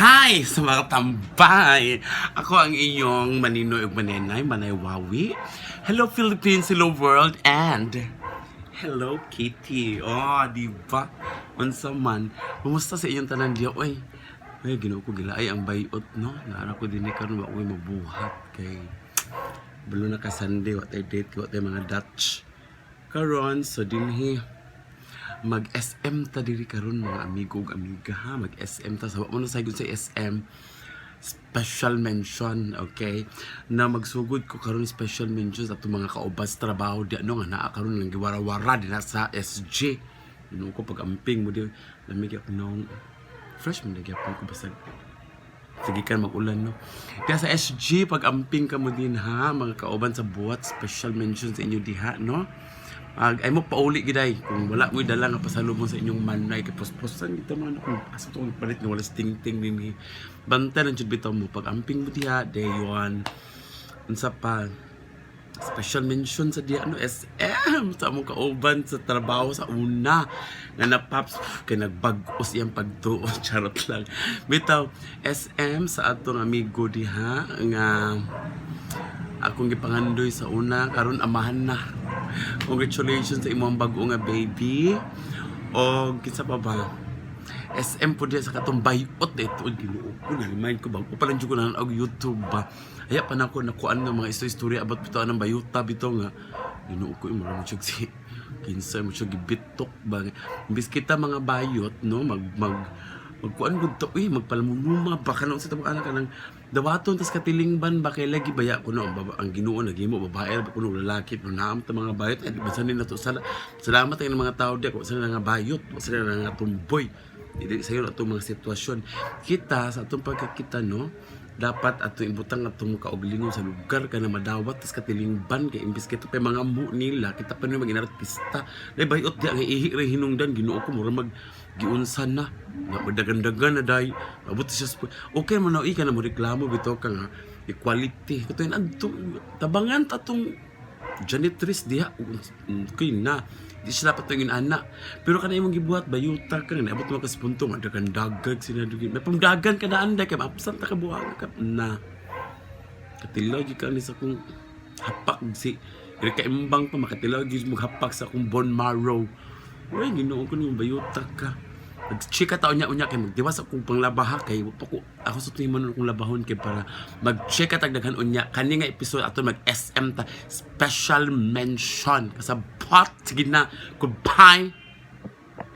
Hi sa mga tambay! Ako ang inyong maninoy ug manenay, Manay Wawi. Hello Philippines, hello world, and hello Kitty. Oh, di ba? Unsa man? Kumusta sa inyong tanan diya? Oy, ay, Ginoo ko, gilaay ang bayot, no? Naara ko dinhi karon, wa ko'y mabuhat kay balo na ka Sunday, wa tay date, wa tay mga Dutch. Karon, so dinhi mag SM ta diri karon, mga amigo ug amiga, ha. Mag SM ta sa wa mo na saygon sa SM. Special mention, okay, na magsugod ko karon, special mention sa atong mga kauban sa trabaho di ano nga naa karon lang giwara-wara dinha sa SG. Ginoo ko, pag amping mo di lamig ako nung fresh man nagyapon ko, basag sige kan mag-ulan, no. Kaya sa SG, pag amping ka mo din ha, mga kauban sa buhat, special mention sa inyo diha, no. Ag ay mo pauli giday kung wala mo'y dala nga pasalubong sa inyong manay kay puspusan kita man kung asa to palit nga wala ting-ting dinhi. Bantay lang jud bitaw mo pag amping mo diha dayon. Unsa pa? Special mention sa diha, ano, SM sa among kauban sa trabaho sa una nga na paps kay nagbag-os iyang pagtuo. Charot lang bitaw. SM sa atong amigo diha nga akong gipangandoy sa una, karon amahan na. Congratulations sa imong bag-o nga baby. O kinsa pa ba? SM po diya sa katong bayot na ito. Ginoo ko, na-remind ko, bago pa lang jud ko na og YouTube ba. Aya pa na ako nakuan ng mga istorya about bitaw ng bayuta bitaw nga. Ginoo ko, mura mo siya si kinsa mo siya gibitok ba. Imbis kita mga bayot, no, mag mag magkuan gud to, uy, magpalamuluma ba kanang sa tabang anak kanang dawaton tas katilingban ba kay lagi baya kuno ang, baba, ang Ginoo naghimo babae ba kuno lalaki, pero naam ta mga bayot ay basta ni nato sala. Salamat ang mga tao di ako sila nga bayot, wa sila nga tumboy. Dili sayo atong mga sitwasyon. Kita sa atong pagkakita, no, dapat ato ibutang atong kaugalingon sa lugar ka na madawat tas katilingban kay imbis kita pa mga mu nila, kita pa nila maginartista. Dai bayot di ang ihi ra hinungdan. Ginoo ko, mura mag giunsan na na madagandagan na day abot siya sa okay man na ka na mo reklamo bitaw ka nga equality kato adto tabangan ta tong janitress diha kay na di siya dapat tungin ana, pero kana imong gibuhat bayuta ka na abot mo ka sa punto nga dagan-dagag sila dugi may pamdagan ka na anday kay maabsent ta ka buhang ka na katilaw gyud ka ni sa akong hapak si iri kaimbang pa makatilaw gyud mo hapak sa akong bone marrow. Uy, Ginoo ko, nung bayuta ka. Mag-chika ta unya-unya kay magdiwas akong panglabaha kay wa pa ko ako sa tingin man akong labahon kay para mag-check ta daghan unya kani nga episode ato mag SM ta. Special mention kasabot. Sige na, goodbye.